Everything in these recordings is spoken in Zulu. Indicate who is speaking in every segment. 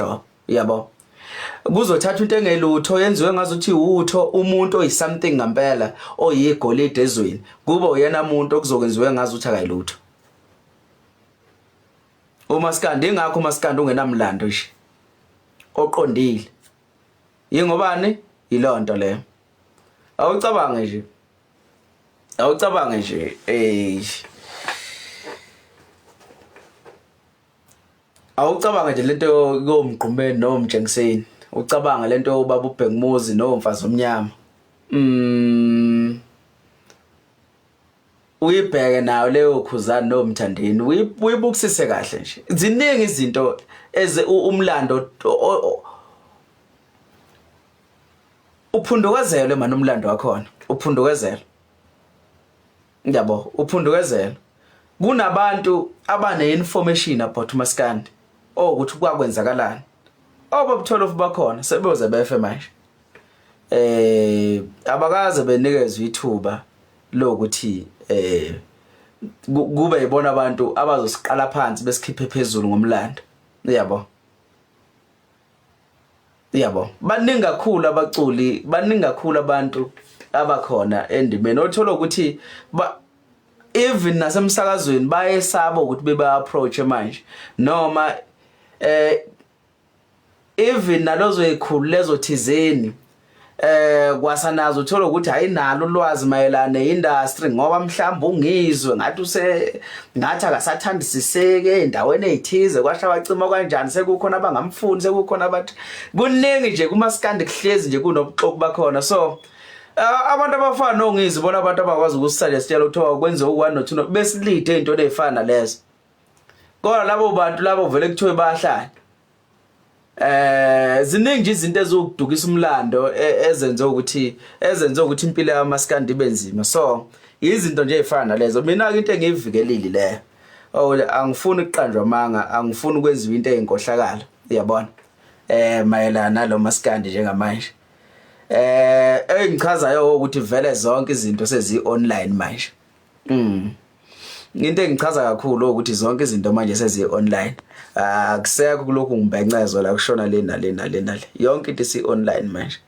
Speaker 1: nhlobo, yabo. Kuzothatha into engelutho yenziwe ngazuthi utho umuntu oyi-something ngampela oyigolide ezweni, kube uyena muntu okuzokwenziwe ngazuthi akayilutho. Umaskandi ingakho umaskandi ungenamlando nje oqondile. Yingobani? Yilonto leyo. Awucabange nje. Awucabange nje eh Awucabange nje lento yomgqumeni nomtshengiseni. Ucabange lento yobaba uBhekumuzi nomfazi omnyama. Uyibheke nayo leyo khuzani nomthandeni uyibukisise kahle nje. Ziningi izinto eze umlando uphundukezelwe manje umlando wakhona uphundukezelwe. Yabo uphundukezelwe. Kunabantu abane information about umaskandi ukuthi kwakwenzakalani. Obabuthola bakhona sebeyoze befe manje. Abakaze benikezwe ithuba lokuthi kube yibona abantu abazosiqala phansi besikhiphe phezulu ngomlando. Yabo. Yabo. Baningi kakhulu abaculi, baningi kakhulu abantu abakhona endimeni othola ukuthi even nasemsakazweni bayesaba ukuthi beba approach manje noma even nalozo ikhulu lezo thizeni kwasanazo uthola ukuthi ayinalo ulwazi mayelana neindustry ngoba mhlawumbe ungizwe ngathi use ngathi akasathandisiseke endaweni ezithize kwasha wacima kanjani sekukhona abangamfuni sekukhona abathi kuningi nje kumaskandi kuhlezi nje kunobuxoki bakhona. So abantu abafana nongizwe bona abantu abakwazi ukusuggestela ukuthi kwenziwe u1 no 2 besilide izinto ezifana nalezo, kodwa labo bantu labo vele kuthiwe bayahlala. Ziningi nje izinto ezokudukisa umlando ezenze ukuthi impilo yamaskandi ibe nzima. So izinto nje ezifana nalezo, mina ke into engiyivikelile leyo, oh angifuni ukuqanjwa amanga, angifuni ukwenziwa into eyinkohlakalo, uyabona, mayelana nalo maskandi njengamanje. Engichazayo ukuthi vele zonke izinto sezi online manje. Into engichaza kakhulu ukuthi zonke izinto manje sezi online. Akusekho kulokhu ngibhencezwa la kushona le nale nale nale. Yonke into isi online manje.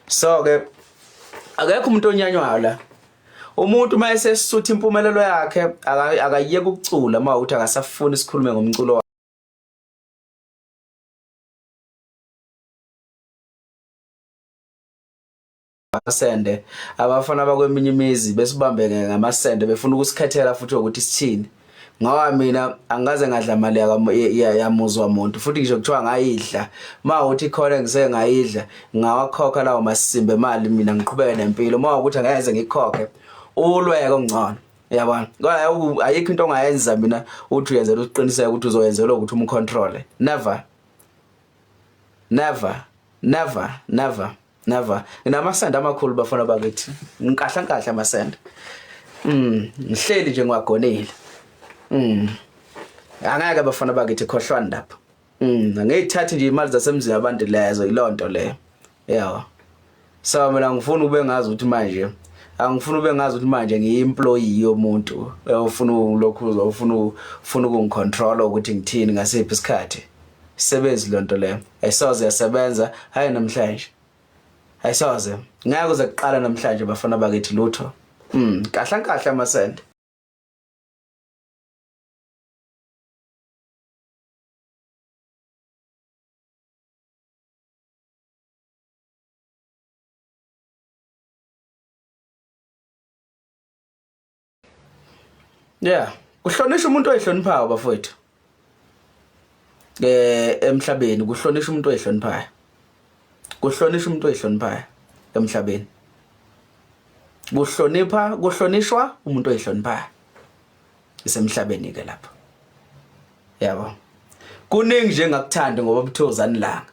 Speaker 1: So ke akekho umuntu onyanywayo la. Umuntu uma esesutha impumelelo yakhe akayeke ukucula uma uthi akasafuni sikhulume ngomculo amasende. Abafana bakweminye imizi besibambeke ngamasende befuna ukusikhethela futhi ukuthi sithini, ngoba mina angikaze ngadla mali yamuzwa muntu, futhi ngisho kuthiwa ngayidla, uma uthi khona ngise ngayidla ngawakhokha lawo masimbe imali, mina ngiqhubeke nempilo. Uma ukuthi angeke ngikhokhe, ulweke ongcono, uyabona, kodwa ayikho into ongayenza mina uthi uyenzela uqiniseke ukuthi uzoyenzela ukuthi umcontrol. Never, never, never, never, never. Nginamasende amakhulu bafana bakithi, nginkahla nkahla amasende. Ngihleli nje ngiwagonile. Angeke bafana bakithi, khohlwani lapho. Angiyithathi nje imali zasemzini abantu lezo, ilonto leyo. Yebo. So mina ngifuna ube ngazi ukuthi manje angifuni ube ngazi ukuthi manje ngiyi-employee yomuntu ofuna lokhu ufuna ufuna ukungicontrol ukuthi ngithini ngasiphi isikhathi. Sebenzi lonto leyo ayisoze yasebenza, hayi namhlanje ayisoze, ngeke uze kuqala namhlanje bafana bakithi lutho. Kahla kahle amasende. Yeah, kuhlonishwa umuntu oyihloniphayo bafowethu. Emhlabeni kuhlonishwa umuntu oyihloniphayo. Kuhlonishwa umuntu oyihloniphayo emhlabeni. Kuhlonipha kuhlonishwa umuntu oyihloniphayo. Isemhlabeni ke lapho. Yabo. Kuningi nje engakuthandi ngoba buthozani langa.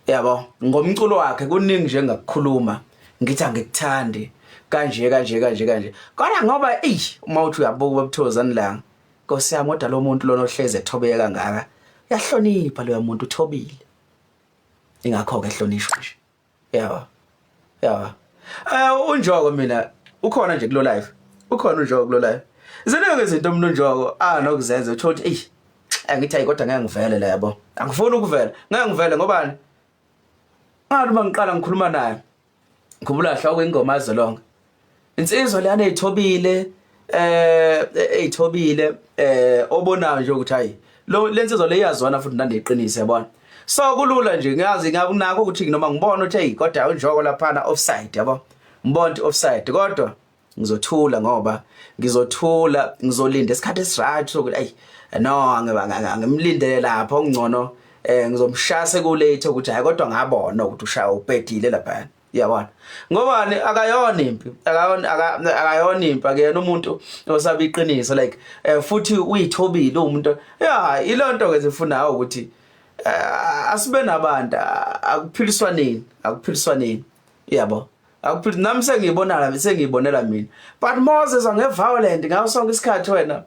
Speaker 1: Yabo, ngomculo wakhe kuningi nje engakukhuluma ngithi angikuthandi kanje kanje kanje kanje. Kodwa ngoba eyi uma uthi uyabuka ubuthozani langa, Nkosi yami, kodwa lo muntu lona ohleze ethobeke kangaka, uyahlonipha loya muntu, uthobile. Ingakho ke ehlonishwa nje. Yabo. Yabo. UNjoko mina ukhona nje kulo live. Ukhona uNjoko kulo live. Ziningi izinto umuntu uNjoko anokuzenza uthola ukuthi eyi Angithi ayi kodwa ngeke ngivele la yabo. Angifuni ukuvela. Ngeke ngivele ngobani? Ngathi uma ngiqala ngikhuluma naye. Ngikhumbula hloko ingoma azolonga. Insizwa leyana eyithobile eh eyithobile eh obonayo nje ukuthi hayi lo lensizwa le iyazwana futhi nande iqinise yabona. So kulula nje ngiyazi ngakunako ukuthi noma ngibona ukuthi hey kodwa unjoko laphana offside yabo. Ngibona ukuthi offside kodwa ngizothula ngoba ngizothula ngizolinda isikhathi esiright sokuthi ayi no angimlindele lapho okungcono eh ngizomshaya sekulate ukuthi hayi kodwa ngabona ukuthi ushaya ubhedile lapha yabona ngobani akayona impi akayona akayona impi akuyena umuntu osaba iqiniso like eh, futhi uyithobile umuntu ya ilonto ke sifunayo ukuthi eh, asibe nabantu akuphiliswaneni akuphiliswaneni yabo akuphili nami sengiyibona la sengiyibonela mina but Moses angeviolent ngaso sonke isikhathi wena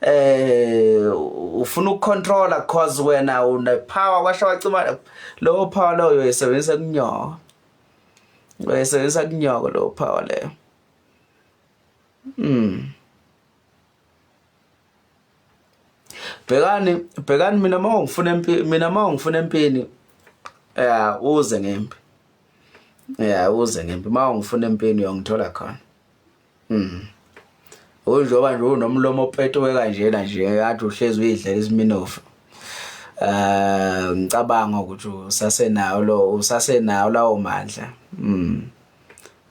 Speaker 1: eh ufuna ukucontrola cause wena une power kwasho wacima lowo power loyo uyisebenzisa kunyoko uyisebenzisa kunyoko lowo power leyo Bhekani bhekani mina uma ungifuna empi mina uma ungifuna empini eh uze ngempi yeah uze ngempi uma ungifuna empini uyongithola khona unjengoba nje unomlomo opetwe kanjena nje ngathi uhlezi uyidlela isiminofu eh ngicabanga ukuthi usasenawo lo usasenawo lawo mandla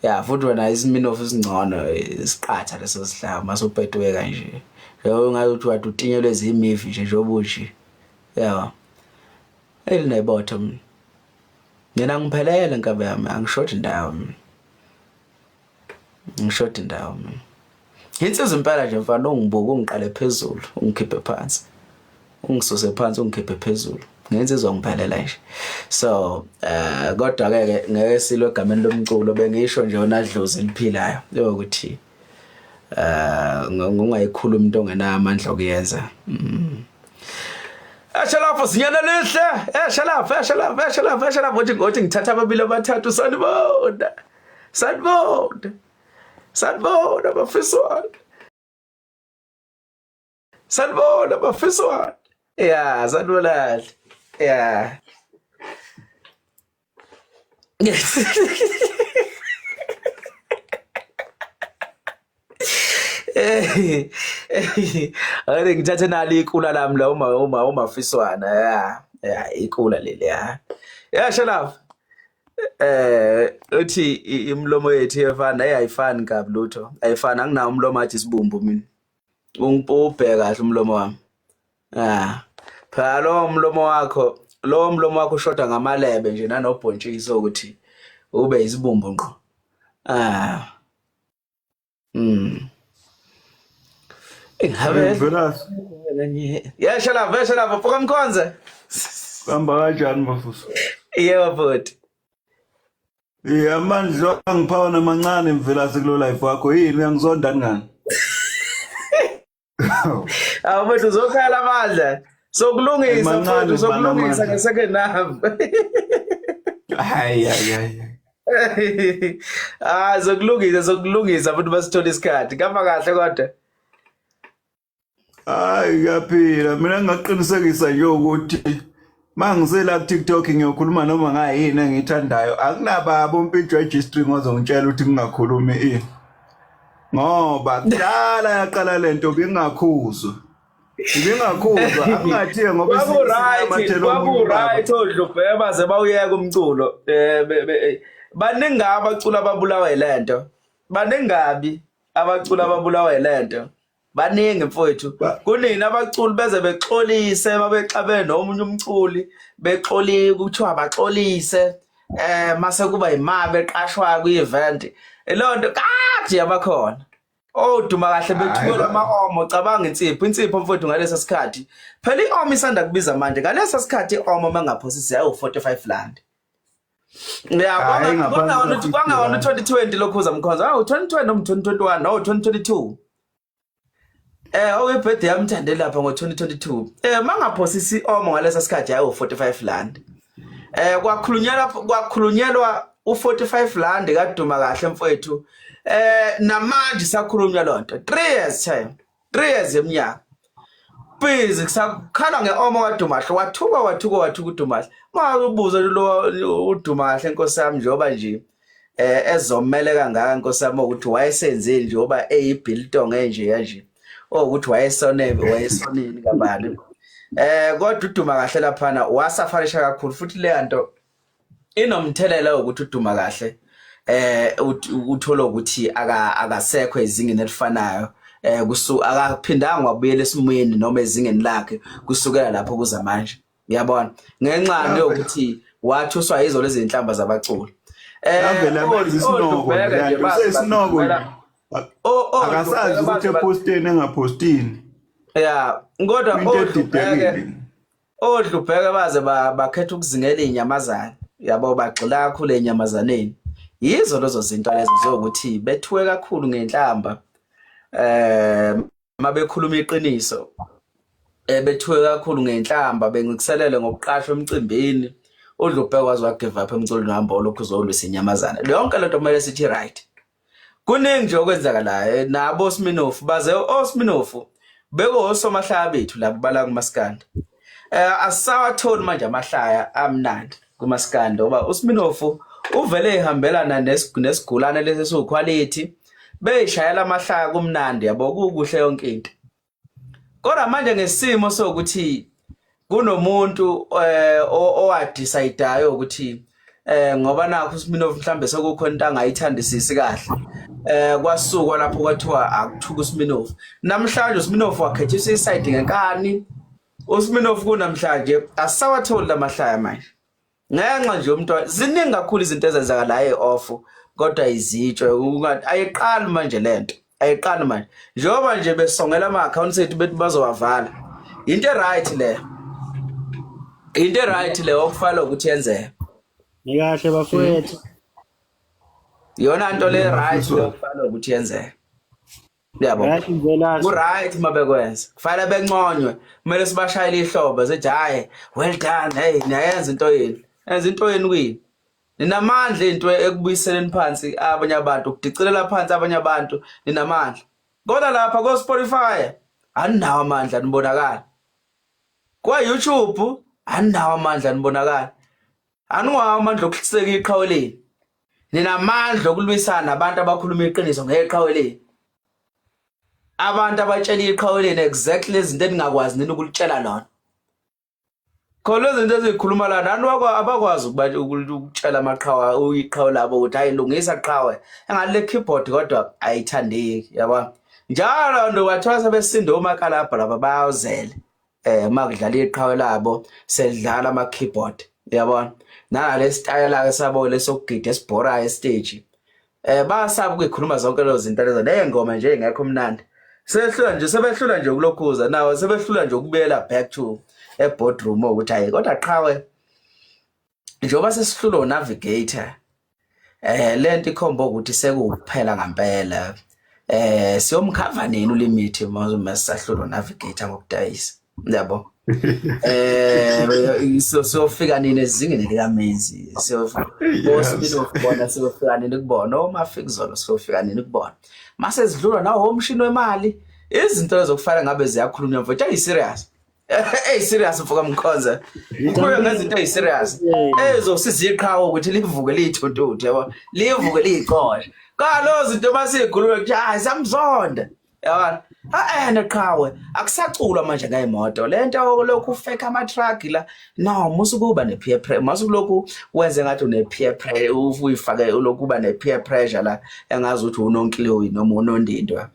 Speaker 1: Ya futhi wena isiminofu singcono isiqatha leso sihlanga mase upetwe kanje. Njengoba ungathi uthi wathi utinyelwe zimivi nje njengoba unje. Yabo. Elinebotho mina. Mina ngiphelele nkabe yami angishodi ndawo mina. Ngishodi ndawo mina. Insizwa impela nje mfana ungibuka ungiqale phezulu ungikhiphe phansi. Ungisuse phansi ungikhiphe phezulu. Ngensizwa ngiphelela nje. So eh kodwa ke ke ngeke silwe egameni lomculo bengisho nje ona dlozi eliphilayo yokuthi eh ngingayikhuluma into ongenamandla okuyenza. Esha lapho sinyana lihle. Esha lapho, esha lapho, esha lapho, esha lapho ngothi ngothi ngithatha ababili abathathu sanibona. Sanibona. Sanibona bafiswana. Sanibona bafiswana. Yeah, sanibona. Yeah. Ake ngithathe nali ikula lami la uma uma umafiswana ya ya ikula leli ya ya shalaf eh uthi imilomo yethu iyefana hey ayifani kabi lutho ayifani anginawo umlomo athi isibumbu mina ungipubhe kahle umlomo wami ah phela lo mlomo wakho lo mlomo wakho ushoda ngamalebe nje nanobhontshisi ukuthi ube isibumbu ngqo ah Ingabe
Speaker 2: Mvelase.
Speaker 1: Yesha lapha, yesha lapha, mfoka Mkhonze.
Speaker 2: Kuhamba kanjani bafuso?
Speaker 1: Yebo bhuti.
Speaker 2: Yeah, amandla angipha wona mancane Mvelase kulo life wakho. Yini uyangizonda ngani?
Speaker 1: Awu mfethu uzokhala amandla. Sokulungisa mfethu, sokulungisa nge-second half.
Speaker 2: Hayi hayi hayi.
Speaker 1: Ah, zokulungisa zokulungisa futhi basithola isikhathi. Kama kahle kodwa.
Speaker 2: Hayi ngiyaphila mina ngingaqinisekisa nje ukuthi mangisela ku TikTok ngiyokhuluma noma ngayini engiyithandayo akunababa umpintshi we-G-string ozongitshela ukuthi ngingakhulumi ini ngoba kudala yaqala lento bingakhuzwa ibingakhuzwa akungathiye ngoba
Speaker 1: kwaku-right kwaku-right odlubheka baze bawuyeka umculo um baningi abacula ababulawa yilento baningi kabi abacula ababulawa yilento baningi mfowethu kunini abaculi beze bexolise babexabene nomunye umculi bexolile kuthiwa baxolise eh mase kuba imali eqashwa kwi-event leyo nto kade yabakhona Oh duma kahle bethukela ama-omo cabanga insipho insipho mfowethu ngalesa sikhathi phela i-omo isanda kubiza manje ngalesa sikhathi i-omo mangaphosisi yayiwu-45 rand ya kwangawona u-2020 lokhuza mkhonza awu 2020 noma 2021 no 2022 Eh okuyibirthday yami Thande lapha ngo-2022. Eh mangaphosisi omo ngalesa sikhathi yayi u45 rand. Eh kwakhulunyelwa kwakhulunyelwa u45 rand kaduma kahle mfowethu. Eh namanje sakhulunywa lonto 3 years time. 3 years eminyaka. Busy kusakhala ngeomo kaDumahle wathuka wathuka wathuka uDumahle. Uma ubuza lo uDumahle, nkosi yami, njengoba nje ezomele kangaka, nkosi yami, ukuthi wayesenzeni njengoba eyibiltong enje kanje, ukuthi wayesone wayesoneni kabani, kodwa uDuma kahle laphana wasafarisha kakhulu, futhi le nto inomthelela ukuthi uDuma kahle uthola ukuthi akasekho ezingeni elifanayo, kusu akaphindanga wabuyela esimweni noma ezingeni lakhe kusukela lapho kuza manje, ngiyabona ngenxa yokuthi wathuswa yizo lezi zinhlamba zabaculi.
Speaker 2: Yavele amenza isinoko nje, useyisinoko nje.
Speaker 1: Oh,
Speaker 2: Akasazi ukuthi eposteni engapostini.
Speaker 1: Ya, kodwa
Speaker 2: Into edidekile.
Speaker 1: Odlubheke baze bakhetha ukuzingela izinyamazane, yabo, bagxila kakhulu enyamazaneni. Yizo lezo zinto lezo zokuthi bethuke kakhulu ngenhlamba mabekhuluma iqiniso, bethuke kakhulu ngenhlamba, bengikiselele ngokuqashwa emcimbini. Udlubheke waze wa-give up emculweni, wahamba olokhu uzolwisa inyamazane. Yonke lento kumele sithi right, kuningi nje okwenzakalayo nabo Sminofu, baze oSminofu bekuwosomahlaya bethu labo bala kumaskandi. Asisawatholi manje amahlaya amnandi kumaskandi ngoba uSminofu uvele ehambelana nesigulane lesi esiwuquality, beyishayela amahlaya kumnandi, yabo, kukuhle yonke into. Kodwa manje ngesimo sokuthi kunomuntu owadecideayo ukuthi ngoba nakho uSminoff mhlambe sekukhona into angayithandisisi kahle, kwasukwa lapho kwathiwa akuthuka uSminoff. Namhlanje uSminoff wakhetha iside ngenkani. USminoff kunamhlanje asawatholi lamahlaya manje ngenxa nje umuntu. Ziningi kakhulu izinto ezenzakalayo off, kodwa izitsho ungathi ayiqali manje lento, ayiqali manje njengoba nje besongela ama-accounts ethu bethi bazowavala. Into e-right le, into e-right le okufanele ukuthi yenzeke.
Speaker 3: Nikahle bafowethu.
Speaker 1: Iyona nto le right le okufanele ukuthi yenzeke, yabo.
Speaker 3: Right, Mvelase.
Speaker 1: Ku-right uma bekwenza, kufanele benconywe, kumele sibashayele ihlobo sithi, "Hhayi, well done, hey, niyayenza into yenu, yenza into yenu." Kuyini ninamandla into ekubuyiseleni phansi abanye abantu, ukudicilela phansi abanye abantu, ninamandla. Kodwa lapha ko-Spotify aninawo amandla, nibonakala kwa-YouTube aninawo amandla, nibonakala aniwawo amandla okuhliseka iqhawe lenu. Ninamandla okulwisana nabantu abakhuluma iqiniso ngeqhawe lenu, abantu abatshela iqhawe lenu exactly izinto eningakwazi nini ukulitshela lona. Khona izinto ezikhuluma la nani abakwazi ukutshela amaqhawe, iqhawe labo, ukuthi hayi, lungisa qhawe, engathi le keyboard kodwa ayithandeki, yabo. Njalo nto wathola sebesinda omakalabha laba bayawuzele uma kudlala iqhawe labo, selidlala ama keyboard, yabona, nangale style ke sabo lesokugida esibhorayo estage, bayasaba ukuyikhuluma zonke lezo zinto lezo ney'ngoma nje engekho mnandi. Sehlula nje, sebehlula nje ukulokhuza nawo, sebehlula nje ukubuyela back to e-boardroom ukuthi hayi kodwa qhawe, njengoba sesihlulwa navigator, lento ikhomba ukuthi sekuphela ngempela. Siyomkhava nini ulimit uma sisahlulwa navigator ngokudayisa, yabo? So siyofika nini ezingeni likaMenzi? Siyofika kubona, siyofika nini kubona oMafikizolo, siyofika nini kubona mase zidlulwa nawo umshini wemali? Izinto lezo kufanele ngabe ziyakhulunywa, mfowethu, ayi serious, ey, serious, mfoka Mkhonza, ukhulunywa ngezinto eyi-serious ezosiza iqhawe ukuthi livuke liyithuntuthu, yabo, livuke liyicoshe. Kalo zinto masiyikhulume kuthi hayi, samzonda, yabona. Ha neqhawe akusaculwa manje ngeyimoto lento lokhu ufake ama-truck la. No, musukuba ne-peer pressure, masukulokhu wenze ngathi une-peer pressure, uyifake lokhu uba ne-peer pressure la, engazi ukuthi unonkliwi noma unondindwa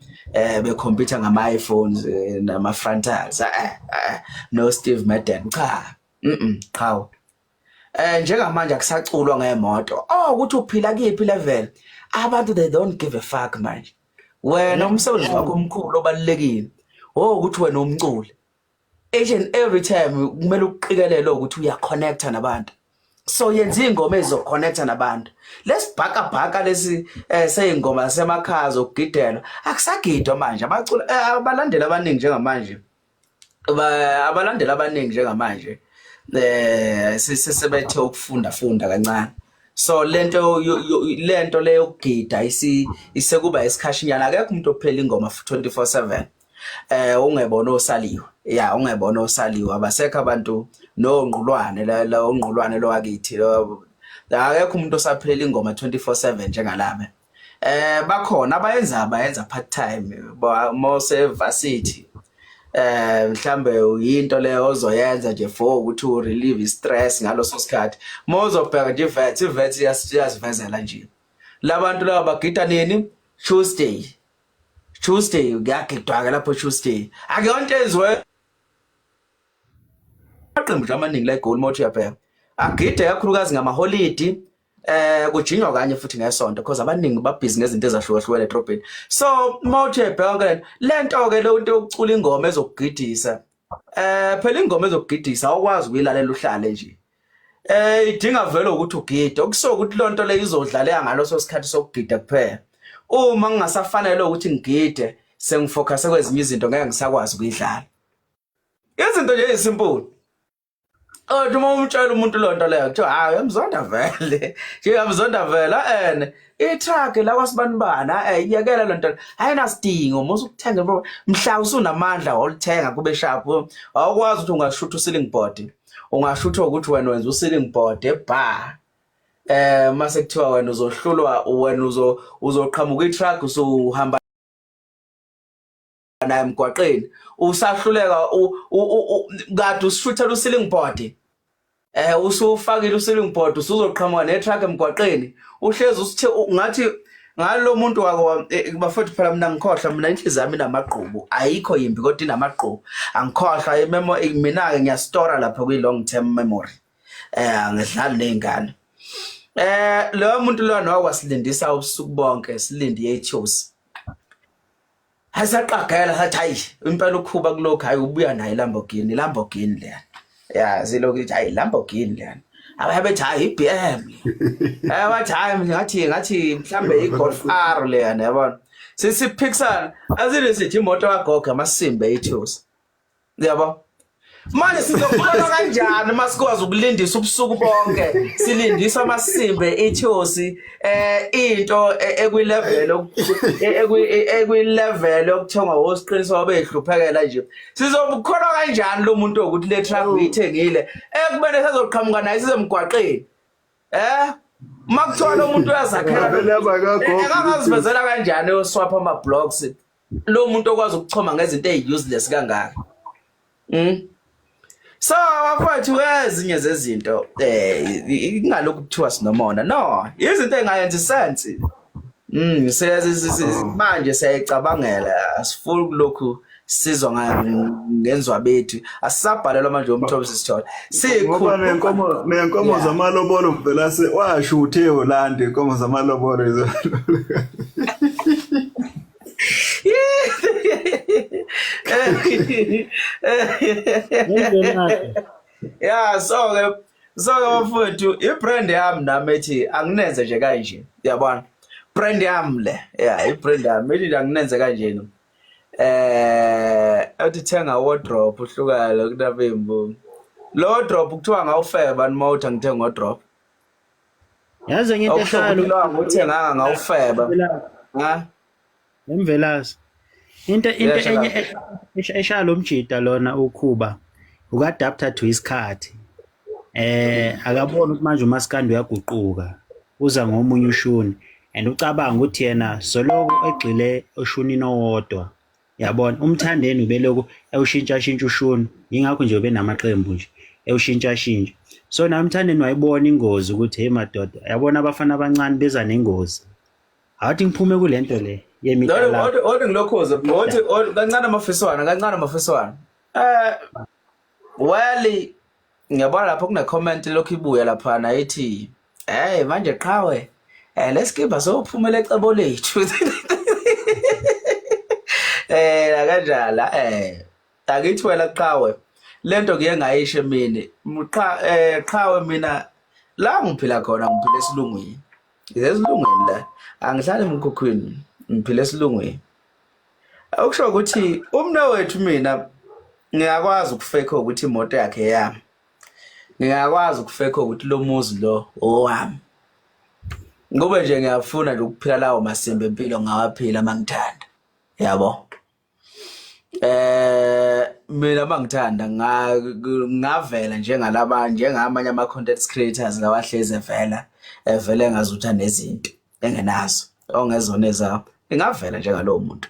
Speaker 1: bekhompyutha ngama-iPhones nama-frontals, no Steve Madden. Cha, qhawe, njengamanje akusaculwa ngemoto. Oh, ukuthi uphila kiphi level, abantu they don't give a fuck manje. Wena umsebenzi wakho omkhulu obalulekile oh ukuthi wena umculi, each and every time kumele ukuqikelele ukuthi uyaconnecta nabantu, so yenza ingoma ezoconnecta nabantu. Lesibhakabhaka lesi seyingoma zasemakhaya zokugidela akusagidwa manje. Abacula abalandeli abaningi njengamanje, abalandeli abaningi njengamanje sesebethe ukufunda funda kancane, so lento leyo yokugida isekuba isikhashinyana. Akekho umuntu ophela ingoma 24/7, ungebona osaliwe. Ya, ungebona osaliwe, abasekho abantu nongqulwane la ongqulwane lo wakithi lo, akekho umuntu osaphilela ingoma 24/7 njengalaba. Bakhona abayenza, bayenza part time mose varsity, mhlambe uyinto leyo ozoyenza nje for ukuthi u relieve stress ngaloso sikhathi. Mawuzobheka nje ivet, ivet iyasivezela nje labantu laba bagida nini. Tuesday, Tuesday kuyagidwa ke lapho Tuesday, akuyonto enziwe amaqembu nje amaningi la eGoli. Mawuthi uyabheka, agide kakhulukazi ngamaholidi, kujinywa kanye futhi ngesonto, because abaningi babhizi ngezinto ezahlukahlukene edrobheni. So mawuthi uyabheka ke lento ke, lo nto yokucula ingoma ezokugidisa, phela ingoma ezokugidisa awukwazi ukuyilalela uhlale nje, idinga vele ukuthi ugide, okusuka ukuthi lonto le izodlaleka ngaloso sikhathi sokugida kuphela. Uma ngingasafanele ukuthi ngigide, sengifocus kwezinye izinto, ngeke ngisakwazi ukuyidlala. Izinto nje ezisimple. Othi uma umtshela umuntu lonto leyo, kuthiwa hayi, uyamzonda vele nje, uyamzonda vele ene i-truck la kwasibanibani, iyekela lonto, ayinasidingo musu ukuthenga bro, mhla usunamandla olithenga kube sharp. Awukwazi ukuthi ungashutha u-ceiling board, ungashutha ukuthi wena wenza u-ceiling board ebar, mase kuthiwa wena uzohlulwa, wena uzoqhamuka i-truck usuhamba naye emgwaqeni, usahluleka kade usishuthela u-ceiling board, usufakile u-ceiling board, usuzoqhamuka ne-truck emgwaqeni, uhlezi usithe ngathi ngalo muntu wako. Bafethu, phela mina ngikhohlwa, mina inhliziyo yami inamagqubu, ayikho yimbi kodwa inamagqubu, angikhohlwa imemo. Mina-ke ngiyastora lapha kwi-long term memory, angidlali ney'ngane. Loyo muntu lona wakwasilindisa ubusuku bonke, silinde i-Etios. Hayi, saqagela, sathi hayi, impela ukhuba kulokhu, hayi, ubuya nayo iLamborghini, iLamborghini leya. Ya, zilokhu ithi hayi, Lamborghini leyana, abaye bethi hayi, i-BM le, bathi hayi, ngathi mhlambe i-Golf R leyana, yabona, sisiphikisana asile, sithi imoto kagogo amasimbe i-Etios, yabo. Manje sizokholwa kanjani masikwazi ukulindisa ubusuku bonke, silindisa amasimbe ithosi, into ekwi-level ekwi-level yokuthengwa wosiqiniso wabehluphekela nje? Sizokukholwa kanjani lo muntu ukuthi le truck uyithengile, ekubeni sezoqhamuka naye sisemgwaqeni? Makuthiwa lo muntu uyazakhela,
Speaker 2: Vele abakagogo.
Speaker 1: Engangazivezela kanjani oswapha ama-blocks lo muntu okwazi ukuchoma ngezinto eyi-useless kangaka? So bafowethu, ezinye zezinto ingalokhu kuthiwa sinomona, no, izinto engayenza sense. Manje siyayicabangela, asifuni kulokhu sizwa ngenzwa bethu, asisabhalelwa manje umthobo sisithola.
Speaker 2: Ngoba nenkomo zamalobolo vela se washo uthe Yolanda inkomo zamalobolo izo.
Speaker 3: Ngizwelakhe.
Speaker 1: Ya, so ke bafowethu, i-brand yami nami ethi anginenze nje kanje, uyabona, brand yami le ya, i-brand yami ethi nje anginenze kanjena, ethi thenga wardrobe uhlukane kunabembu. Lo wardrobe kuthiwa ngawufeba noma uthi angithenga wardrobe?
Speaker 3: Yazi enye into
Speaker 1: okusho
Speaker 3: eshaya
Speaker 1: ukuthi lo angikuthenganga, ngawufeba ha.
Speaker 3: Emvelase. Into
Speaker 1: Yesho
Speaker 3: enye
Speaker 1: lapho.
Speaker 3: Eshaya lo mjida lona ukhuba ukadapter to isikhathi. Akabona ukuthi manje umaskandi uyaguquka, uza ngomunye ushuni, and ucabanga ukuthi yena soloko egxile oshunini owodwa. Yabona, umthandeni ubeloku ewushintsha shintsha ushuni, yingakho nje ubenamaqembu nje ewushintsha shintsha. So naye umthandeni wayibona ingozi ukuthi hey madoda, yabona abafana abancane beza nengozi. Awuthi ngiphume kule nto le yemitalabho.
Speaker 1: Othi ngilokhuze, othi kancane amafiswana, kancane amafiswana. Well, ngiyabona lapho kune comment lokhu ibuya lapha ithi, "Hey manje qhawe, lesikimba sophumela ecebo lethu." La kanjala, akithi wena qhawe, lento kuye ngayisho emini qha, qhawe, mina la ngiphila khona ngiphila esilungwini, esilungwini la, angihlali emkhukhwini, ngiphila esilungwini, okusho ukuthi umna wethu mina ngiyakwazi ukufake ukuthi imoto yakhe yami, ngiyakwazi ukufake ukuthi lo muzi lo owami, ngoba nje ngiyafuna nje ukuphila lawo masimba empilo, ngawaphila mangithanda, yabo. Mina bangithanda ngavela njengalaba njengamanye ama content creators lawahlezi evela evele engazuthi anezinto engenazo ongezona ezabo. Ngingavela njengalowo muntu.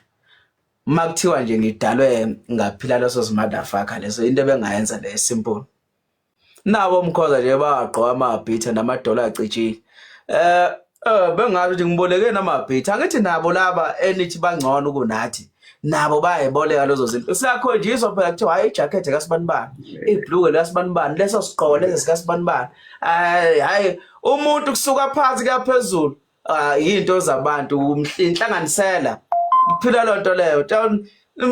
Speaker 1: Uma kuthiwa nje ngidalwe ngaphila leso motherfucker leso into ebengayenza le simple. Nabo umkhoza nje bagqoka amabhitha namadola acijile. Eh eh bengazi ukuthi ngiboleke namabhitha. Angithi nabo laba enithi bangcono kunathi. Nabo bayayiboleka lezo zinto. Siyakhonjiswa phela kuthiwa hayi ijacket kaSibanibani, ibhluke likaSibanibani, leso sigqoko lesi sikaSibanibani. Hayi hayi umuntu kusuka phansi kuyaphezulu. Ah yinto zabantu inhlanganisela. Kuphila lonto leyo.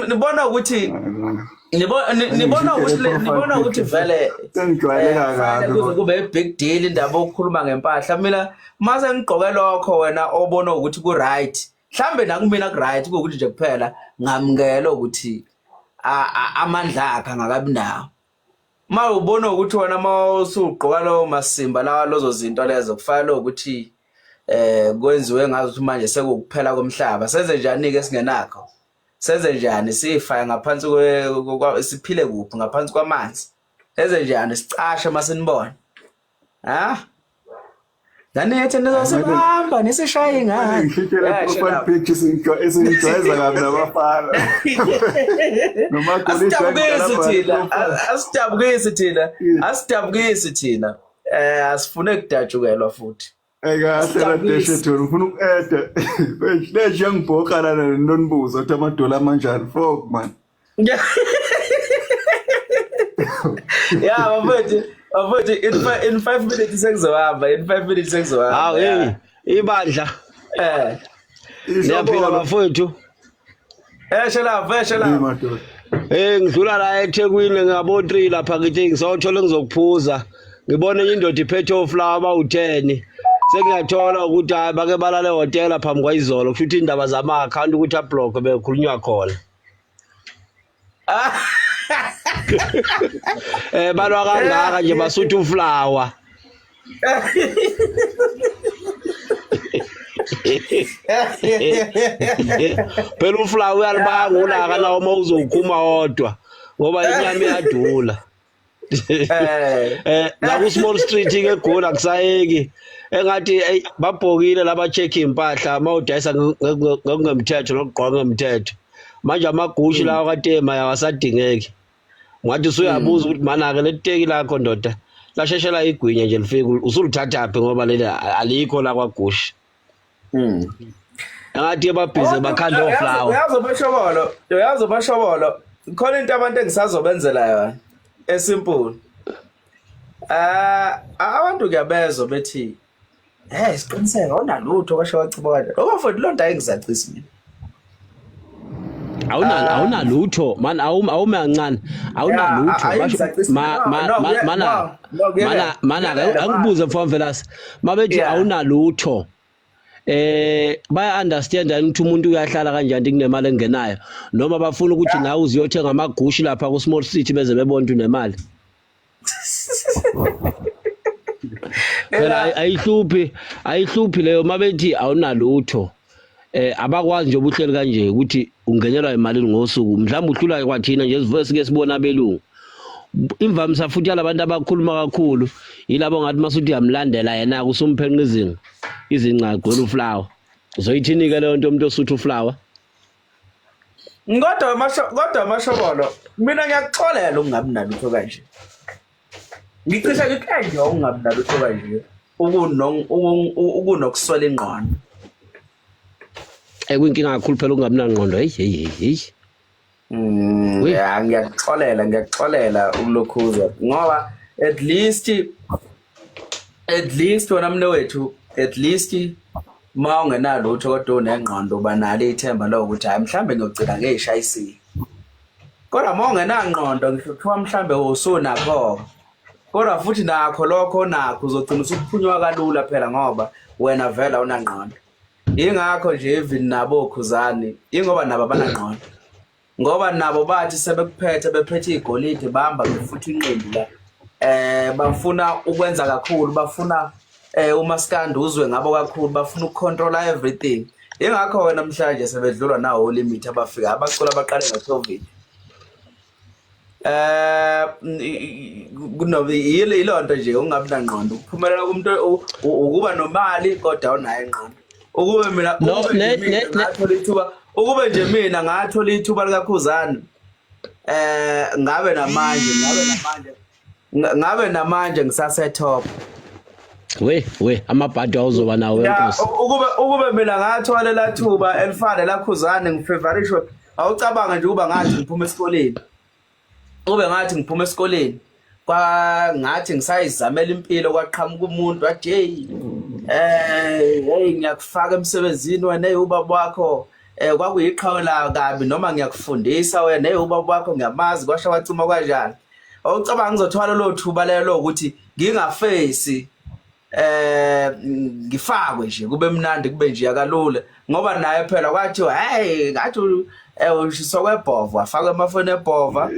Speaker 1: Nibona ukuthi nibona ukuthi nibona ukuthi vele
Speaker 2: sengijwayeleka kabi
Speaker 1: kuze kube i big deal indaba okukhuluma ngempahla mina mase ngigqoke lokho wena obona ukuthi ku right mhlambe nakumina ku right ukuthi nje kuphela ngamukela ukuthi amandla akhe angakabi nawo ma ubona ukuthi wena uma usugqoka lawo masimba lawa lozo zinto lezo kufanele ukuthi eh kwenziwe ngazo ukuthi manje sekukuphela komhlaba senze njani ke singenakho senze njani sifaya ngaphansi kwe siphile kuphi ngaphansi kwamanzi senze njani sicashe masinibona ha Nanithi nizosibamba nisishaye ingane.
Speaker 2: Ngishintshele profile picture esingijwayeza kabi nabafana.
Speaker 1: Noma Asidabukisi thina, asidabukisi thina, asidabukisi thina. Eh asifune kudatshukelwa futhi.
Speaker 2: Ekahle la deshe thona ufuna uku-eda. Leje yangibhoqa lana nonibuza ukuthi amadola amanjani fuck man.
Speaker 1: Ya bafethu, bafethu in 5 minutes sekuzohamba, in 5 minutes sekuzohamba.
Speaker 4: Hawu hey, ibandla.
Speaker 1: Eh.
Speaker 4: Niyaphila bafethu.
Speaker 1: Eh shela, eh shela.
Speaker 2: Madoda.
Speaker 4: Eh ngidlula la eThekwini ngabo 3 lapha ngithi ngisawuthola ngizokuphuza. Ngibona enye indoda iphethe oflower abawu-10. Sengiyathola ukuthi hayi bake balale hotela phambi kwayizolo kusho ukuthi indaba zama account ukuthi ablock bekhulunywa khona. Eh balwa kangaka nje basutha uflower. Phela uflower uyalibanga ulaka nawo uma uzokhuma wodwa ngoba inyama iyadula.
Speaker 1: Eh.
Speaker 4: Eh la ku Small Street ke eGoli akusayeki. Engathi ey babhokile laba check impahla mawudayisa ngokungemthetho nokugqoka ngemthetho. Manje amagushi lawa kaTema awasadingeki. Ngathi usuyabuza ukuthi mana ke leteki lakho ndoda lasheshela igwinya nje lifike usulithathaphi ngoba leli alikho la kwagushi. Ngathi babhize bakhanda oflower.
Speaker 1: Uyazi bashobolo, uyazi bashobolo. Khona into abantu engisazobenzela yona esimple. Eh abantu kuyabezwa bethi hey siqiniseke awunalutho kwasho waciba kanje. Lokho mfowethu lonto ayingizacisi mina.
Speaker 4: Awuna awunalutho man awume kancane awunalutho
Speaker 1: ayingizacisi
Speaker 4: ma ma ma mana mana mana angibuze mfowethu Mvelase mabethi awunalutho eh baya understand ukuthi umuntu uyahlala kanjani kunemali engenayo noma bafuna ukuthi nawe uziyothenga amagushi lapha ku small city beze bebona ukuthi unemali phela ayihluphi ayihluphi leyo mabethi awunalutho eh abakwazi nje ubuhleli kanje ukuthi ungenelwa imali ngosuku mhlawumbe uhlula kwathina nje sivuke sike sibona abelungu imvamisa futhi yalabantu abakhuluma kakhulu yilabo ngathi masuthi uyamlandela yena kusumphenqa izinqa izinqa agcwele uflower uzoyithini-ke leyo nto umuntu osutha uflower
Speaker 1: Kodwa masho kodwa mashobolo mina ngiyakuxolela ukungabi nalutho kanje. Ngicishe ngikuenje ukungabi nalutho kanje. Ukunokuswela ingqondo.
Speaker 4: Eh kuyinkinga kakhulu phela ukungabi nangqondo hey hey hey hey.
Speaker 1: Ya ngiyakuxolela ngiyakuxolela ukulokhuza ngoba at least wena mne wethu at least uma ungenalutho kodwa unengqondo uba nalo ithemba lokuthi hayi mhlambe ngiyogcina ngeyishayisile kodwa uma ungenangqondo ngisho kuthiwa mhlambe usunakho kodwa futhi nakho lokho onakho uzogcina usuphunywa kalula phela ngoba wena vele awunangqondo ingakho nje even nabo khuzani ingoba nabo abanangqondo ngoba nabo bathi sebekuphethe bephethe igolide bamba befutha inqindi la eh bafuna ukwenza kakhulu bafuna eh umaskandi uzwe ngabo kakhulu bafuna ukucontrola everything ingakho wena namhlanje sebedlulwa nawo limit abafika abacula baqale ngeCovid. Eh kunobe yilonto nje ungabi nangqondo ukuphumelela kumuntu ukuba nomali kodwa awunayo ingqondo. Ukube mina ukube nje mina ngathola ithuba ukube nje mina ngathola ithuba likaKhuzani eh ngabe namanje ngabe namanje ngabe namanje ngisase top.
Speaker 4: We we amabhadi awuzoba nawo enkosi.
Speaker 1: Ukube ukube mina ngathola lathuba elifana laKhuzani ngifevarishwe awucabanga nje ukuba ngathi ngiphuma esikoleni ube ngathi ngiphuma esikoleni kwa ngathi ngisayizamela impilo kwaqhamuka umuntu wathi hey eh hey ngiyakufaka emsebenzini wena hey ubaba wakho eh kwakuyiqhawe la kabi noma ngiyakufundisa wena hey ubaba wakho ngiyamazi kwasha wacima kanjani awucabanga ngizothwala lo thuba lelo ukuthi ngingafesi eh ngifakwe nje kube mnandi kube nje akalula ngoba naye phela kwathiwa hey ngathi eh ushiswa kwebhova wafakwa emafoni ebhova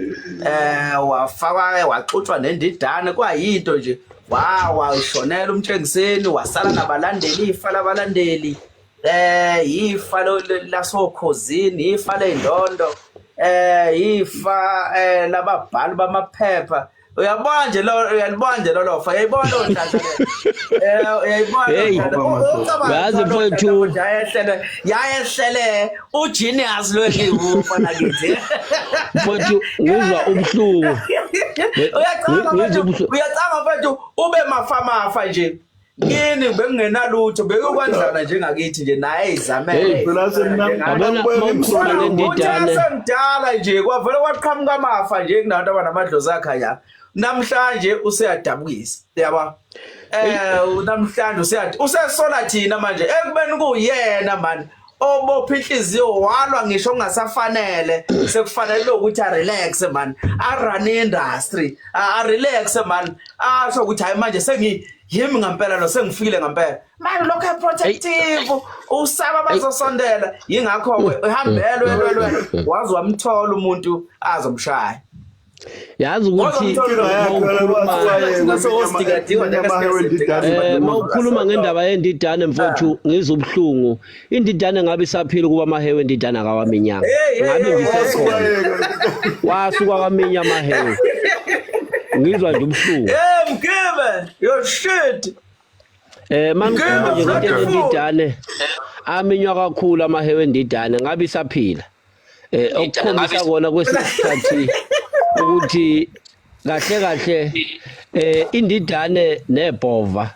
Speaker 1: eh wafakwa waxutshwa nendidane kwayinto nje wawa ushonela umtshengiseni wasala nabalandeli ifa labalandeli eh ifa lasokhozini ifa leyindondo eh ifa eh lababhali bamaphepha uyabona nje lo uyalibona nje lolo fa uyayibona lo nhlanhla eh uyayibona
Speaker 4: Hey, uyazi mfowethu.
Speaker 1: yayehlele yayehlele ugenius lo engiwufana kithi
Speaker 4: Mfowethu ngizwa ubuhlungu.
Speaker 1: uyacanga
Speaker 4: Ngizwa
Speaker 1: mfethu
Speaker 4: ubuhlungu.
Speaker 1: uyacanga mfethu ube mafamafa nje kini bekungenalutho bekukwandlana njengakithi nje naye izamele
Speaker 4: Hey.
Speaker 2: Phela semna
Speaker 4: Yabona mawukhuluma ngendidane
Speaker 1: semdala nje kwavele kwaqhamuka amafa nje kunabantu abanamadlozi akhanya namhlanje useyadabukisa yaba eh namhlanje useyad usesola thina manje ekubeni kuyena man obopha inhliziyo walwa ngisho kungasafanele sekufanele ukuthi a relax man a run industry a relax man asho ukuthi hayi manje sengi yimi ngampela lo sengifikile ngampela manje lokho e protective usaba bazosondela yingakho ke uhambelwe lwelwe waze wamthola umuntu azomshaya
Speaker 4: yazi ukuthi mawukhuluma ngendaba yendidane mfowethu ngizwa ubuhlungu indidane ngabe isaphila kuba amahewe endidane akawaminyanga ngabe ngisekhona wasuka kwaminya amahewe ngizwa nje ubuhlungu
Speaker 1: hey mgibe your shit
Speaker 4: eh mangikhuluma nje ngento yendidane aminywa kakhulu amahewe endidane ngabe isaphila eh okukhombisa kona kwesikhathi ukuthi kahle kahle eh indidane nebhova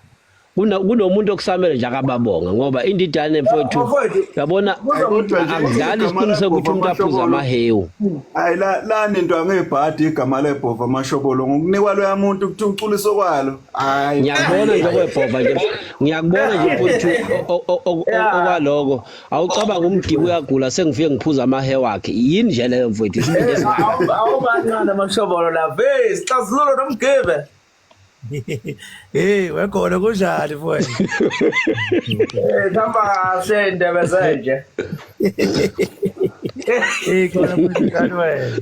Speaker 4: kunomuntu okusamele nje akababonga ngoba indidane mfowethu yabona akudlali isiqiniseko ukuthi umuntu aphuze amahewu
Speaker 2: hayi la lani into angibhadi igama lebhova amashobolo ngokunikwa loya muntu ukuthi uculiso kwalo hayi
Speaker 4: ngiyakubona nje kwebhova nje ngiyakubona nje mfowethu okwaloko awucabanga umgibe uyagula sengifike ngiphuza amahe wakhe yini nje leyo mfowethu isibindi esingaka
Speaker 1: awubancane amashobolo la vezi xazululo nomgibe
Speaker 5: Hey wegolo kunjani mfowethu?
Speaker 1: Eh hamba kahle indebe zenje.
Speaker 5: Hey khona kunjani wena?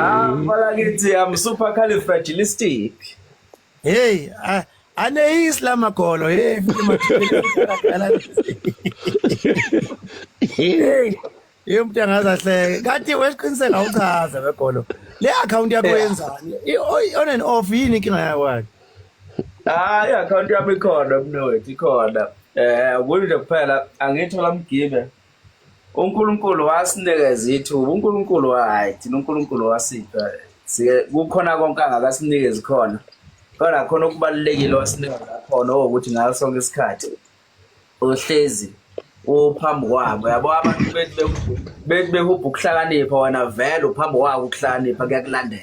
Speaker 1: Ah mfana kithi I'm supercalifragilistic.
Speaker 5: Hey aneyisi lamagolo hey futhi mathupha. Hey Hey umuntu angaze ahleke. Kanti wesiqiniseka awuchaze wegolo. Le account yakho yenzani? On and off yini inkinga yakho?
Speaker 1: Hayi i-account yami ikhona mnewethu ikhona. Eh kunje kuphela angithola mgibe. uNkulunkulu wasinikeza ithuba uNkulunkulu hayi thina uNkulunkulu wasipha sike kukhona konke angakasinikezi khona kodwa khona okubalulekile wasinikeza khona ukuthi ngaso sonke isikhathi uhlezi uphambi kwabo yabo abantu bethi bethi behubha ukuhlakanipha wena vele uphambi kwako ukuhlakanipha kuyakulandela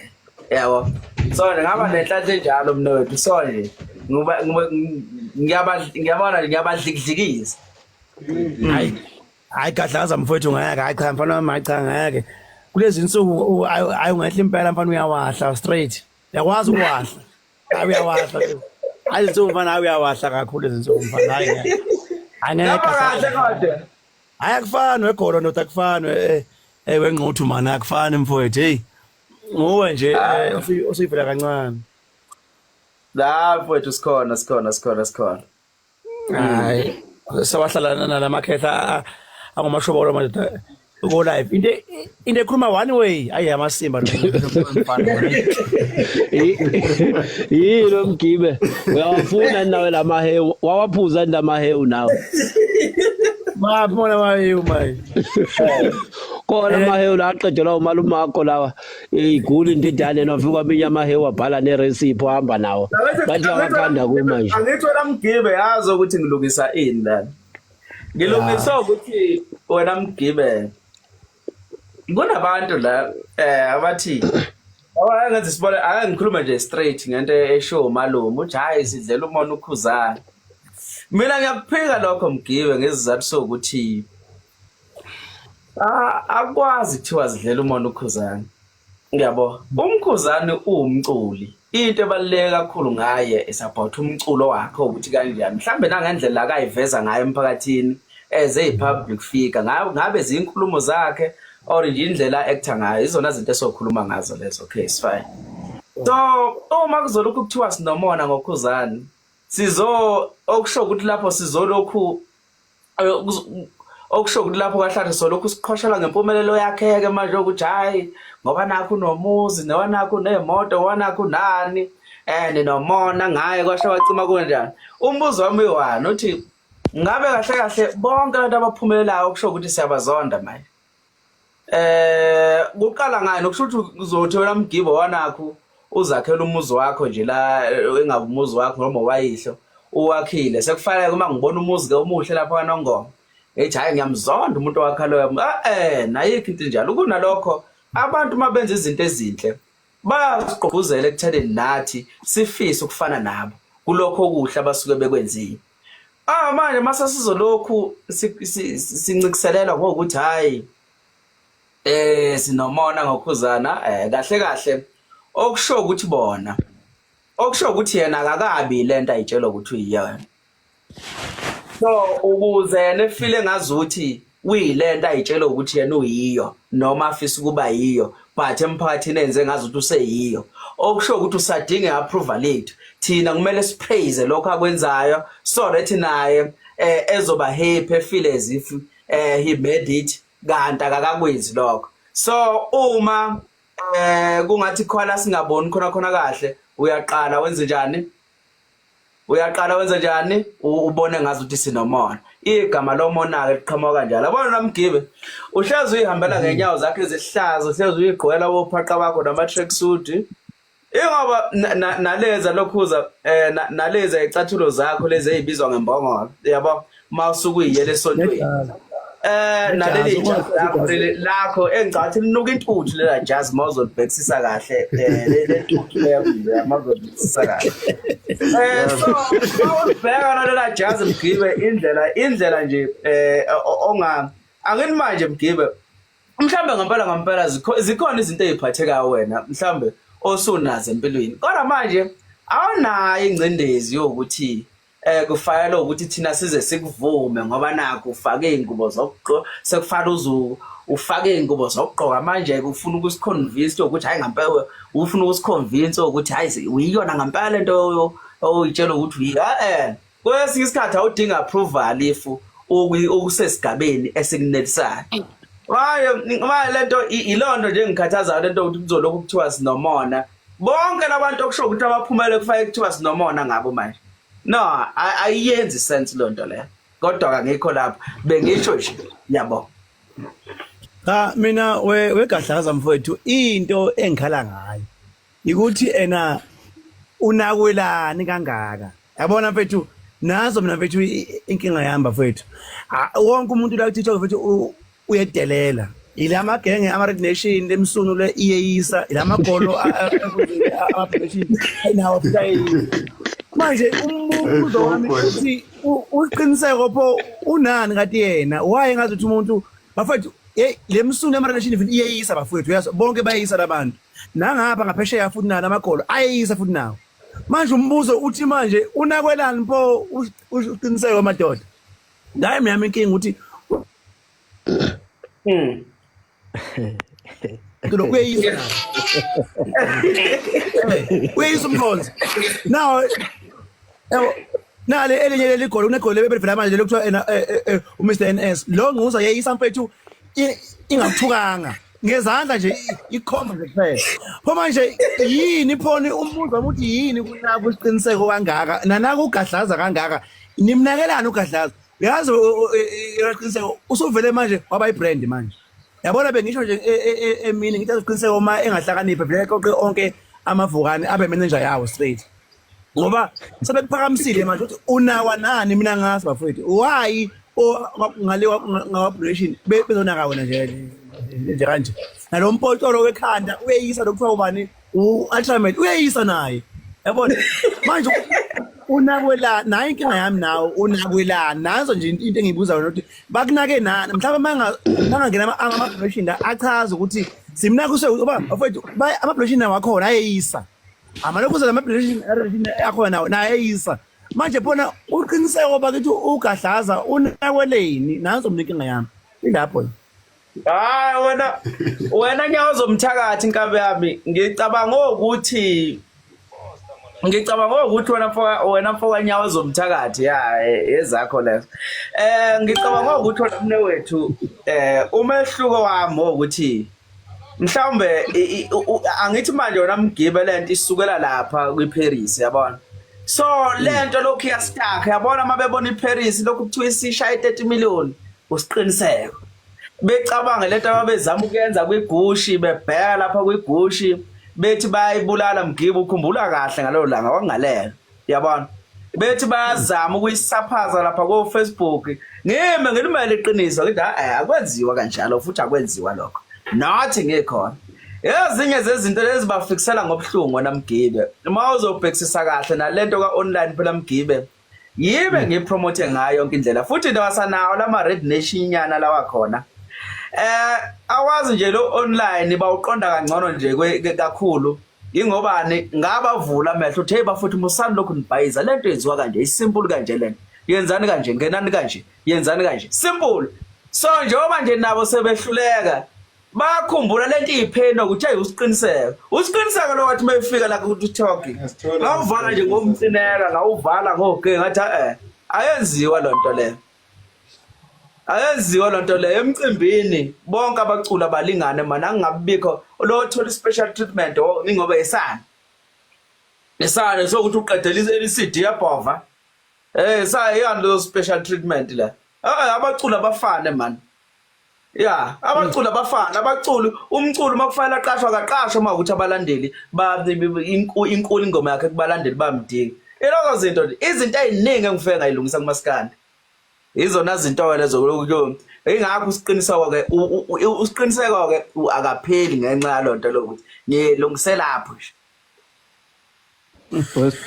Speaker 1: yabo so nje ngaba nenhlanhla enjalo mina wethu so nje ngoba ngiyaba ngiyabona nje ngiyabadlikidlikisa
Speaker 5: hayi hayi gadlaza mfowethu ngeke hayi cha mfana wami hayi cha ngeke kulezi insuku hayi ungehla impela mfana uyawahla straight uyakwazi ukuwahla Hayi uyawahla. Hayi izinsuku mfana hayi uyawahla kakhulu izinsuku mfana hayi ngeke. Hayi ngeke.
Speaker 1: kahle kodwa.
Speaker 5: Hayi akufani wegolo ndoda akufani eh eh wengquthu mana akufani mfowethu hey. Nguwe nje eh, usivela kancane.
Speaker 1: La mfowethu sikhona sikhona sikhona sikhona.
Speaker 5: Hayi sawahlala nalamakhehla angomashobolo madoda. Go live. Into ekhuluma one way ayi amasimba lo mfana.
Speaker 4: Yini lo mgibe uyawafuna nawe lamahewu wawaphuza lamahewu nawe.
Speaker 5: Maphi mona mahewu manje?
Speaker 4: Kona amahewu la aqedelwa umalume wakho lawa igula indidane nofika aminye amahewu abhala nerecipe uhamba nawo bathi awakhanda kumanje.
Speaker 1: Angithi wena mgibe yazi ukuthi ngilungisa ini lana. Ngilungisa ukuthi wena mgibe kunabantu la abathi ake ngenze isibona ake ngikhulume nje straight ngento esho umalume uthi hayi sidlela umona ukhuzana. Mina ngiyakuphika lokho mgibe ngesizathu sokuthi akwazi kuthiwa zidlela umona ukhuzana. Ngiyabo. Umkhuzane uwumculi. Into ebaluleke kakhulu ngaye is about umculo wakhe ukuthi kanjani. Mhlambe nangendlela akayiveza ngayo emphakathini as a public figure. Ngabe zinkulumo zakhe or nje indlela actor ngayo. Izona zinto esokhuluma ngazo lezo. Okay, it's fine. So uma kuzolokhu kuthiwa sinomona ngokhuzane, sizo okusho ukuthi lapho sizolokhu okusho ukuthi lapho kahlale solokhu siqhoshelwa ngempumelelo yakhe-ke manje ukuthi hhayi ngoba nakho unomuzi ngoba nakho unemoto ngoba nakho unani and nomona ngaye kwasho wacima kunjani. Umbuzo wami uyi-one uthi ngabe kahle kahle bonke abantu abaphumelelayo okusho ukuthi siyabazonda manje kuqala ngani okusho ukuthi uzothi wena mgibo wanakho uzakhela umuzi wakho nje la engabe umuzi wakho noma wayihlo uwakhile sekufanele uma ngibona umuzi ke omuhle lapha kaNongoma ethi hayi ngiyamzonda umuntu owakha loyo nayikho into njalo. Kunalokho abantu uma benza izinto ezinhle bayasigqugquzela ekuthenini nathi sifise ukufana nabo kulokho okuhle abasuke bekwenzile. Manje mase sizolokhu sincikiselelwa ngokuthi hayi sinomona ngokhuzana kahle kahle okusho ukuthi bona okusho ukuthi yena akakabi lento ayitshelwa ukuthi uyiyona. So ukuze yena efile ngazuthi uyilento ayitshelwa ukuthi yena uyiyo noma afisa ukuba yiyo but emphakathini enze ngazuthi useyiyo okusho ukuthi usadinga i-approval yethu. Thina kumele sipraise lokho akwenzayo so that naye ezoba happy efeel as if he made it kanti akakakwenzi lokho. So uma kungathi khona singaboni khona khona kahle uyaqala wenze njani? Uyaqala wenze njani? Ubone ngazi ukuthi sinomona. Igama lomona ke liqhamuka kanjalo. Yabona namgibe uhlezi uyihambela ngenyawo zakhe ezihlaza, uhlezi uyigqwela wophaqa bakho nama tracksuit. Ingoba naleza lokhuza naleza icathulo zakho lezi ezibizwa ngembongolo. Yabo mawusuku uyiyele esontweni. Naleli jazi lakho engicathi linuka intuthu lela jazi mawuzolibhekisisa kahle le ntuthu leyo mawuzolibhekisisa kahle. So mawulibheka nalela jazi mgibe indlela nje onga angini manje mgibe mhlambe ngempela ngempela zikhona izinto eziphathekayo wena mhlambe osunazo empilweni kodwa manje awunayo ingcindezi yokuthi kufanele ukuthi thina size sikuvume ngoba nakho ufake ingubo zokugqoka sekufanele uzu ufake ingubo zokugqoka manje ufuna ukusiconvince ukuthi hayi ngempela ufuna ukusiconvince ukuthi hayi uyiyona ngempela lento oyitshela ukuthi uyiyo kwesinye isikhathi awudinga approval if ukusesigabeni esikunelisayo. Manje lento ilonto nje engikhathazayo lento ukuthi kuzolokhu kuthiwa sinomona. Bonke labantu okusho ukuthi abaphumele kufanele kuthiwa sinomona ngabo manje. No, ayiyenzi sense lonto leyo. Kodwa angikho lapho. Bengisho nje, yabo.
Speaker 5: Cha mina wegadlaza mfowethu into engikhala ngayo ikuthi ena unakwelani kangaka. Yabona mfethu nazo mina mfethu inkinga yami bafethu. Wonke umuntu la kuTikTok mfethu uyedelela. Ila magenge ama Red Nation lemsunu le iyeyisa ila magolo ama Nation nawo futhi ayeyisa. Manje umbuzo wami uthi uqiniseko pho unani kanti yena why ngazi ukuthi umuntu bafethu hey lemsunu ama Red Nation iyeyisa bafethu uyazi bonke bayeyisa labantu. Nangapha ngaphesheya futhi nalo amagolo ayeyisa futhi nawo. Manje umbuzo uthi manje unakwelani pho uqiniseko madoda. Ngaye mina inkinga ukuthi Lo uyeyisa. Uyeyisa umkhonzi. Now yabo nale elinye leli golo kunegolo ebelivela manje lokuthiwa ena uMr NS lo ngquza yeyisa mfethu. ingakuthukanga ngezandla nje ikhomba nje kuphela. Pho manje yini phoni umbuzo wami uthi yini kunaka isiqiniseko kangaka nanaka ugadlaza kangaka nimnakelani ugadlaza uyazi iqiniseko usuvele manje waba ibrand manje yabona bengisho nje emini ngithi aziqiniseko uma engahlakaniphi vele qoqe onke amavukane abe manager yawo straight ngoba sebekuphakamisile manje ukuthi unawa nani mina ngazi bafowethu why ngale ngawa-operation bezonaka wena nje nje kanje nalo mpotsholo wekhanda uyeyisa lokuthiwa ubani u-ultraman uyeyisa naye yabona manje unakwela nayo inkinga yami nawe unakwela nazo nje into engiyibuza wena ukuthi bakunake nani mhlawumbe mangangena ama-operation la achaza ukuthi simnaka use uba bafowethu ama-operation wakhona ayeyisa amalokhuza lama-operation akhona nawo naye ayeyisa manje bona uqiniseko bakithi ugadlaza unakweleni nanso mina inkinga yami ilapho
Speaker 1: Hayi wena wena nyawo zomthakathi inkabi yami ngicabanga ukuthi ngicabanga ukuthi wena mfoka wena mfoka nyawo zomthakathi ya ezakho lezo eh ngicabanga ukuthi wena mnewethu eh umehluko wami ukuthi mhlawumbe angithi manje wona mgibe lento isukela lapha kwiParis yabona so lento lokhu iyastakha yabona uma bebona iParis lokhu kuthiwa isishaya 30 million usiqiniseko becabanga lento ababezama ukuyenza kwigushi bebheka lapha kwigushi bethi bayayibulala mgibe ukhumbula kahle ngalelo langa kwakungalelo yabona bethi bayazama ukuyisaphaza lapha ko Facebook ngime ngilimele iqiniso ngithi eh akwenziwa kanjalo futhi akwenziwa lokho nathi ngikhona ezinye zezinto lezi bafikisela ngobuhlungu wena mgibe uma uzobhekisisa kahle nalento ka online phela mgibe yibe ngipromote ngayo yonke indlela futhi ndawasanawo lama red nation nyana lawa khona eh awazi nje lo online bawuqonda kangcono nje kakhulu ingobani ngabavula amehlo uthi hey bafuthi musani lokhu nibhayiza lento yenziwa kanje isimple kanje lento yenzani kanje ngenani kanje yenzani kanje simple so njengoba nje nabo sebehluleka Bayakhumbula lento iyipheni ukuthi hey usiqiniseko. Usiqiniseko lo wathi mayifika la ku TikTok. Ngawuvala nje ngomcineka, ngawuvala ngoge ngathi eh ayenziwa lonto leyo. Ayenziwa lonto leyo emcimbini bonke abaculi abalingane mana angingabikho lo othola special treatment oh ingoba esana. Esana sokuthi uqedela iCD yabhova. Eh sayani lo special treatment la. Eh abaculi abafane man. Ya, abaculi abafana, abaculi, umculi uma kufanele aqashwe akaqashwe uma ukuthi abalandeli ba inkulu ingoma yakhe kubalandeli bamdinga. Iloko zinto nje, izinto eziningi engifike ngayilungisa kumaskandi. Izona zinto ke lezo lokhu ingakho usiqiniseko ke usiqiniseko ke akapheli ngenxa yalonto lokuthi ngilungise lapho nje.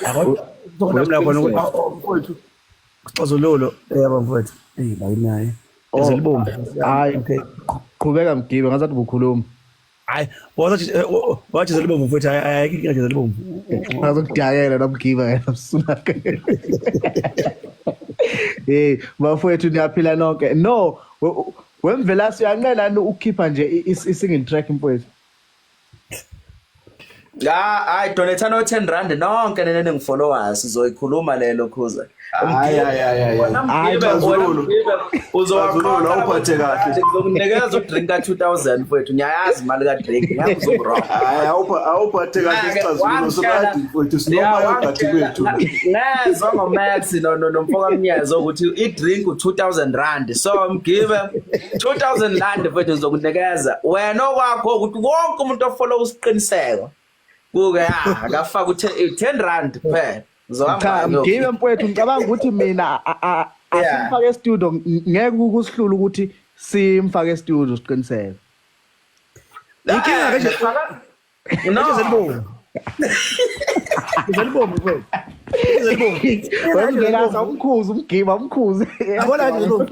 Speaker 5: Yabo khona mfowethu Xazululo yebo mfowethu. Ey la inaye.
Speaker 6: Oh,
Speaker 5: Ezilibomvu.
Speaker 6: Hayi
Speaker 5: Okay.
Speaker 6: qhubeka mgibe ngazathi ubukhuluma.
Speaker 5: Hayi, wathi wathi zelibomvu mfowethu hayi ayikho inkinga zelibomvu.
Speaker 6: Ngazokudakela nomgiba yena msunaka. Hey bafowethu niyaphila nonke. No, wemvelasi uyanqela ukukhipha nje i-single track mfowethu.
Speaker 1: Ya, hayi donate no 10 rand nonke nene ningifollowers sizoyikhuluma lelo khuza.
Speaker 2: Hayi hayi hayi hayi.
Speaker 1: Hayi
Speaker 2: Xazululo. Xazululo awuphathe kahle.
Speaker 1: Ngizokunikeza udrink ka 2000 mfowethu. Ngiyayazi imali ka drink. Ngeke uzoburong.
Speaker 2: Hayi awuphathe kahle isixazululo sokade mfowethu sinoma yogathi kwethu.
Speaker 1: Ngezwa ngoMax no no nomfoka Mnyezo ukuthi i drink u2000 rand. So mgibe 2000 rand mfethu ngizokunikeza wena okwakho ukuthi wonke umuntu ofollow usiqiniseko kuke ya akafaka u10 rand kuphela
Speaker 6: cha mgibe mfowethu ngicabanga ukuthi mina asimfake e-studio ngeke kusihlule ukuthi simfake e-studio siqiniseko
Speaker 5: inkinga ke nje
Speaker 1: No.
Speaker 5: Zelibomvu. Zelibomvu mfowethu. Zelibomvu.
Speaker 6: Wemngenasa umkhuzi umgiba umkhuzi.
Speaker 5: Yabona nje lo.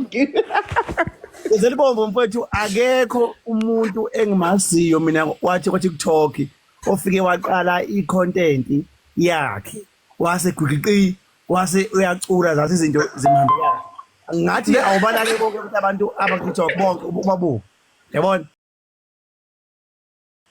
Speaker 5: Zelibomvu mfowethu akekho umuntu engimaziyo mina wathi kwa TikTok ofike waqala i-content yakhe wase gwiqiqi wase uyacula zathi izinto zimhambela. Ngathi awubalake bonke ukuthi abantu aba TikTok bonke ubabuke. Yabona?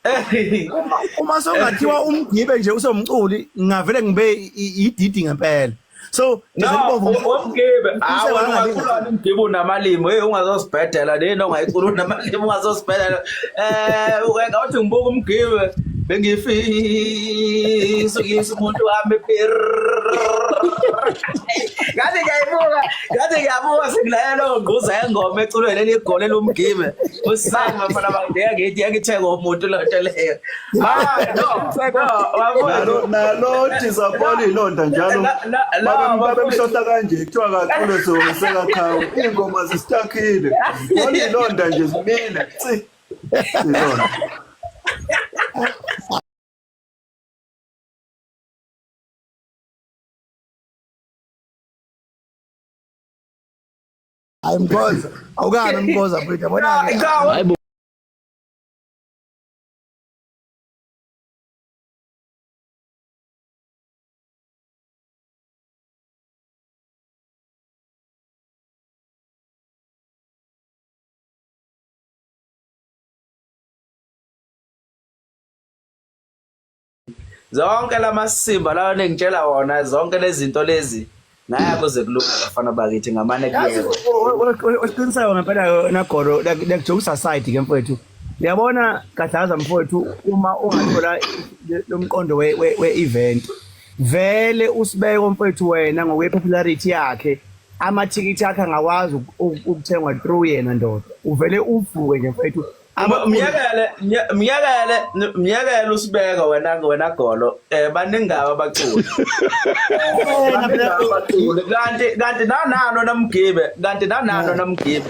Speaker 5: Uma uma songathiwa umgibe nje usomculi ngavele ngibe ididi ngempela. So
Speaker 1: No, umgibe. Hawu ungaculwa umgibe unamalimi. Hey ungazosibhedela lena ongayicula unamalimi ungazosibhedela. Eh uke ngathi ngibuka umgibe bengifisa ukuyisa umuntu wami phir. Ngathi ngiyayibuka, ngathi ngiyabuka sekulayela ongquza yengoma eculwe leli igole lomgibe. Usanga mfana bangeke ngithi yangithenga umuntu lonto leyo. Ah no, no,
Speaker 2: nalo nalo disappoint ilonda njalo babemhlohla kanje kuthiwa kacule sokaqhawe iy'ngoma zisitakhile bona ilonda nje zimile tsi ilonda.
Speaker 5: Hayi Mkhoza, awukami Mkhoza mfethu, yabona ke.
Speaker 4: Hayi bo.
Speaker 1: Zonke lamasimba lawa nengitshela wona zonke lezinto lezi ngeke kuze kulunge bafana bakithi ngamane
Speaker 5: kuyekwe. Uqiniseko ngempela nagolo like jokes aside ke mfowethu. Uyabona Gadlaza mfowethu uma ungathola lo mqondo we event vele usibeko mfowethu wena ngokwe popularity yakhe amathikithi akhe angakwazi ukuthengwa through yena ndoda uvele uvuke nje mfowethu.
Speaker 1: Myekele myekele myekele usibeka wena wena golo eh baningi aba abaculi abaculi kanti kanti nanano namgibe kanti nanano namgibe.